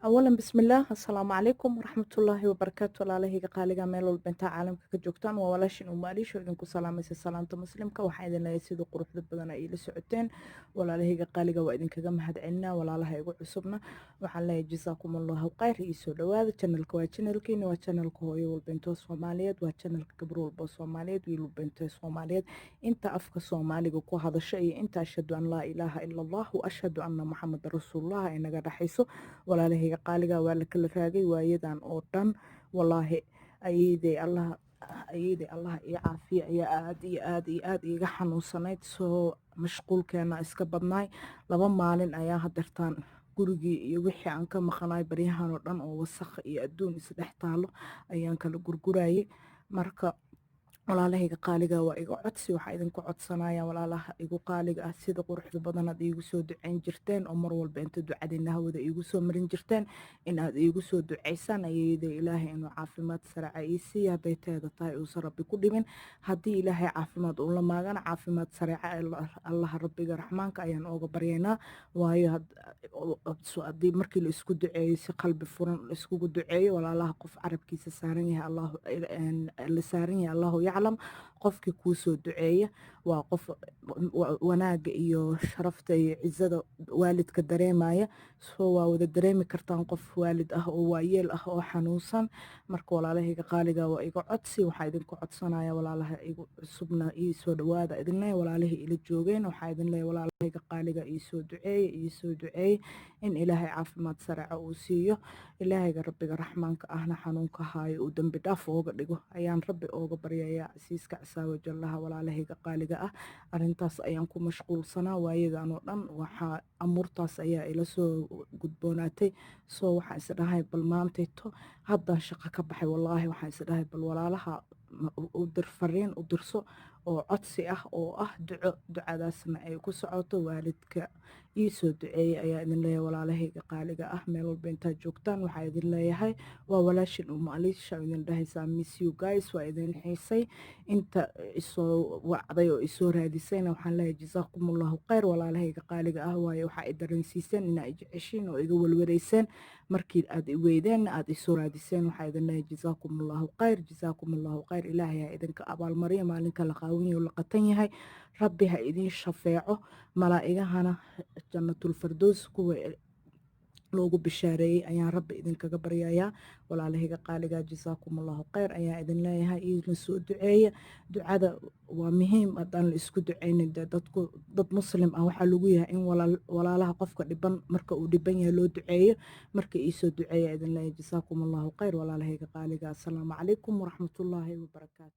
Awalan, bismillaah, assalaamu calaykum waraxmatullaahi wabarakaatu. Walaalahayga qaaliga, meel walba intaa caalamka ka joogtaan, waa walaashin Umaaliisho idinku salaamaysa salaanta Muslimka. Waxaa idin leeyahay, sida quruxda badan ay ila socoteen, walaalahayga qaaliga, waa idinkaga mahadcelinaa. Walaalaha igu cusubna waxaan leeyahay jasaakum Allahu khayr, iyo soo dhawaada. Channelka waa channelkiina, waa channelka hooyo walba intoo Soomaaliyeed, waa channelka gabar walba oo Soomaaliyeed, wiil walba intoo Soomaaliyeed, inta afka Soomaaliga ku hadasho iyo inta ashhadu an laa ilaaha ila Allah wa ashhadu anna Muxameda rasuulullah ay naga dhaxayso. Walaalahayga qaaliga, waa la kala raagay waayadan oo dhan. Walaahi, ayeeday Allah, ayeeday Allah ii caafiya, ayaa aad iyo aad iyo aad iiga xanuunsanayd. Soo mashquulkeena iska badnaay. 2 maalin ayaa hadeertaan gurigii iyo wixii aan ka maqanaay baryahan oo dhan oo wasakh iyo adduun isdhex taalo ayaan kala gurgurayay. Marka walaalahayga qaaliga, waa iga codsi, waxaa idinku codsanaya, walaalaha igu qaaliga ah, sida quruxda badan aad iigu soo duceyn jirteen oo mar walba inta ducadiina hawada iigu soo marin jirteen, in aad iigu soo duceysaan ayayda Ilaahay inuu caafimaad saraca ii siiya. Hadday teeda tahay uusan Rabbi ku dhimin, haddii Ilaahay caafimaad uu la maagana, caafimaad sareeca Allaha Rabbiga Raxmaanka ayaan ooga baryaynaa. Waayo, haddii markii la isku duceeyo, si qalbi furan la iskugu duceeyo, walaalaha, qof carabkiisa saaran yahay Allahu la saaran yahay, Allahu yaclam. Qofkii kuu soo duceeya waa qof wanaaga iyo sharafta iyo cizada waalidka dareemaya. Soo waa wada dareemi kartaan qof waalid ah oo waayeel ah oo xanuunsan. Marka walaalahayga qaaliga, waa iga codsi, waxaa idinku codsanaya. Walaalaha igu cusubna, ii soo dhawaada idin leeyahay. Walaalihii ila joogeen waxaa idin leeyahay, walaalahayga qaaliga, ii soo duceeye, ii soo duceeye in Ilaahay caafimaad sareeca uu siiyo, Ilaahayga Rabbiga Raxmaanka ahna xanuunka haayo uu dembi dhaaf ooga dhigo ayaan Rabbi ooga baryayaa, Casiiska Casaawa Jallaha. Walaalahayga qaaliga ah, arrintaas ayaan ku mashquulsanaa waayadan oo dhan. Waxaa amuurtaas ayaa ila soo gudboonaatay. Soo waxaan isdhahay bal maantayto haddaan shaqo ka baxay, wallaahi, waxaan isdhahay bal walaalaha u dir, fariin u dirso oo codsi ah oo ah duco, ducadaasna ay ku socoto waalidka. Ii soo duceeyay ayaa idin leeyahay. Walaalahayga qaaliga ah, meel walba intaad joogtaan, waxaa idin leeyahay waa walaashin Umu Aliisha idin dhahaysaa, miss you guys, waa idin xiisay. Inta isoo wacday oo isoo raadisayna waxaan leeyahay jasaakumullahu khayr, walaalahayga qaaliga ah. Waayo, waxaa i dareensiiseen inaa i jeceshiin oo iga welweleyseen. Markii aad i weydeen aad isoo raadiseen, waxaa idin leeyahay jasaakumullahu khayr, jasaakumullahu khayr. Ilaahay ha idinka abaalmariyo. Maalinka la qaawan yahay oo la qatan yahay, Rabbi ha idin shafeeco, malaa'igahana Jannatul Fardows kuwa loogu bishaareeyey ayaan Rabbi idinkaga baryayaa. Walaalahayga qaaliga, jasaakumullahu khayr ayaa idin leeyahay. Iina soo duceeya, ducada waa muhiim. Haddaan la isku duceynin, dee dadku dad Muslim ah waxaa lagu yahay in walaalaha qofka dhiban marka uu dhiban yahay loo duceeyo. Marka iisoo duceeya idin leeyahay. Jasaakumullahu khayr, walaalahayga qaaliga. Assalaamu calaykum waraxmatullaahi wabarakaatu.